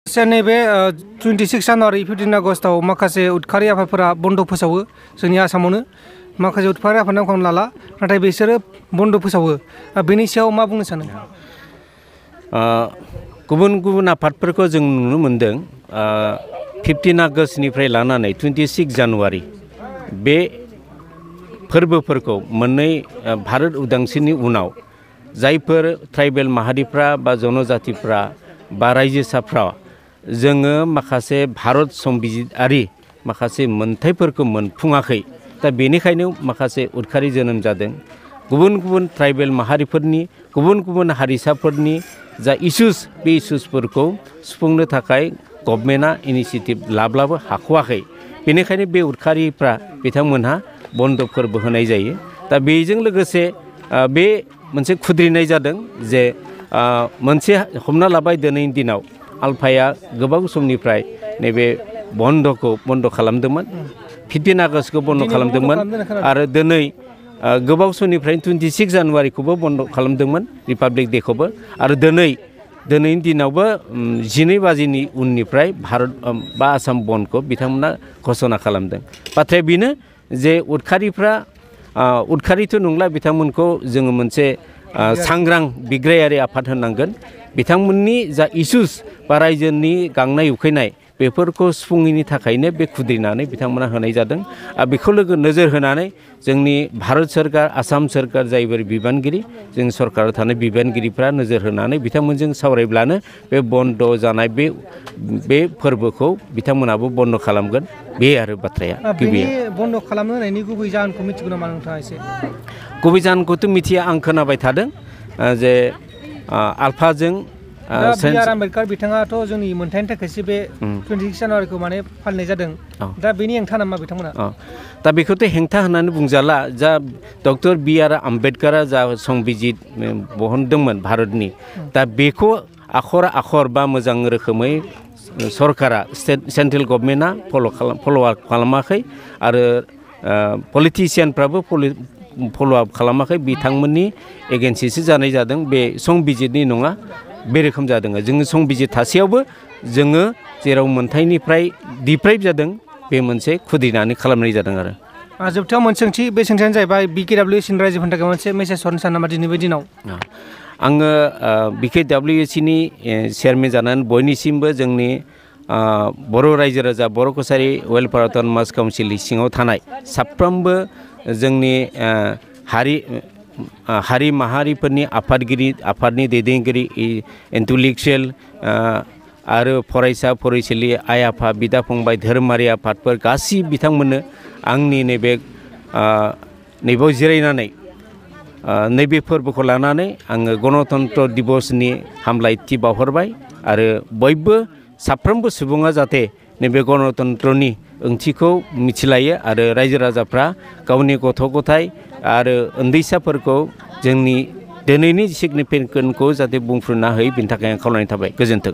नैबे 26 जानुवारि 15 आगस्टआव माखासे उदखारि आफादफोरा बन्द फोसावो जोंनि आसामावनो माखासे उदखारि आफाद नामखौ लाला नाथाय बिसोरो बन्द फोसावो बेनि सायाव मा बुंनो सानो गुबुन गुबुन आफादफोरखौ जों नुनो मोनदों 15 आगस्टनिफ्राय लानानै 26 जानुवारि बे फोरबोफोरखौ मोननै भारत उदांस्रिनि उनाव जायफोर ट्राइबेल माहारिफ्रा बा जनजातिफ्रा बा रायजोसाफ्रा जोङो माखासे भारत संबिजिरारि माखासे मोनथायफोरखौ मोनफुङाखै दा बेनिखायनो माखासे उदखारि जोनोम जादों गुबुन गुबुन ट्राइबेल माहारिफोरनि गुबुन गुबुन हारिसाफोरनि जा इस्युस बे इस्युसफोरखौ सुफुंनो थाखाय गभर्नमेन्टआ इनिशिएटिभ लाब्लाबो हाख'वाखै बेनिखायनो बे उदखारिफ्रा बिथांमोनहा बन्द फोरबो होनाय जायो दा बेजों लोगोसे बे मोनसे खुद्रिनाय जादों जे मोनसे हमना लाबाय दिनैनि दिनाव आलफाया गोबां समनिफ्राय नैबे बन्दखौ बन्द खालामदोंमोन 15 आगस्टखौ बन्द खालामदोंमोन आरो दिनै गोबाव समनिफ्राय 26 जानुवारिखौबो बन्द खालामदोंमोन रिपाब्लिक डेखौबो आरो दिनैनि दिनावबो 12 बाजिनि उननिफ्राय भारत बा आसाम बन्दखौ बिथांमोना घोषणा खालामदों बाथ्राया बेनो जे उदखारिथ' नंला बिथांमोनखौ जोङो मोनसे सांग्रां बिग्रायारि आफाद होनांगोन बिथांमोननि जा इस्युस बा रायजोनि गांनाय उखैनाय बेफोरखौ सुफुङैनि थाखायनो बे खुद्रिनानै बिथांमोना होनाय जादों आरो बेखौ नोजोर होनानै जोंनि भारत सरकार आसाम सरकार जायफोर बिबानगिरि जोंनि सरकाराव थानाय बिबानगिरिफ्रा नोजोर होनानै बिथांमोनजों सावरायब्लानो बे बन्द जानाय बे फोरबोखौ बिथांमोनाबो बन्द खालामगोन बे आरो बाथ्राया बेनि बन्द खालामनो होनायनि गुबै जाहोनखौ मिथिगौ नामा नोंथाङा एसे गुबै जाहोनखौथ' मिथिया आं खोनाबाय थादों जे आलफाजों बिआर आम्बेडकार बिथाङाथ' जोंनि मोनथायनि थाखायसो बे 26 जानुवारिखौ माने फालिनाय जादों दा बेनि हेंथा नामा बिथांमोना दा बेखौथ' हेंथा होननानै बुंजाला जा डक्टर बिआर आम्बेडकारा जा संबिजित बहनदोंमोन भारतनि दा बेखौ आखर बा मोजां रोखोमै सरकारा सेन्ट्रेल गभर्नमेन्टआ फल' खालामाखै आरो पलिटिशियानफ्राबो फल' आप खालामाखै बिथांमोननि एगेन्स्टसो जानाय जादों बे संबिजितनि नङा बे रोखोम जादों जोङो संबिजित थासेयावबो जोङो जेराव मोनथायनिफ्राय डिप्राइभ जादों बे मोनसे खुद्रिनानै खालामनाय जादों आरो जोबथायाव मोनसे सोंथि बे सोंथियानो जाहैबाय BKWACन रायजोफोरनि थाखाय मोनसे मेसेज हरनो सानो नामा दिनैनि दिनाव आङो BKWACनि चेयारमेन जानानै बयनिसिमबो जोंनि बर' रायजो राजा बर' कसारि वेलफेयार अट'नमास काउन्सिलनि सिङाव थानाय साफ्रोमबो जोंनि हारि माहारिफोरनि आफादनि दैदेनगिरि इन्टेलेक्चुवेल आरो फरायसा फरायसुलि आइ आफा बिदा फंबाय धोरोमारि आफादफोर गासै बिथांमोननो आंनि नैबेयाव जिरायनानै नैबे फोरबोखौ लानानै आङो गणतन्त्र दिबसनि हामलायथि बावहरबाय आरो बयबो साफ्रोमबो सुबुङा जाहाथे नैबे गणतन्त्रनि ओंथिखौ मिथिलायो आरो रायजो राजाफ्रा गावनि गथ' गथाय आरो उन्दैसाफोरखौ जोंनि दिनैनि सिगनिफिकेन्टखौ जाहाथे बुंफ्रुना होयो बिनि थाखाय आं खावलायनाय थाबाय गोजोन्थों।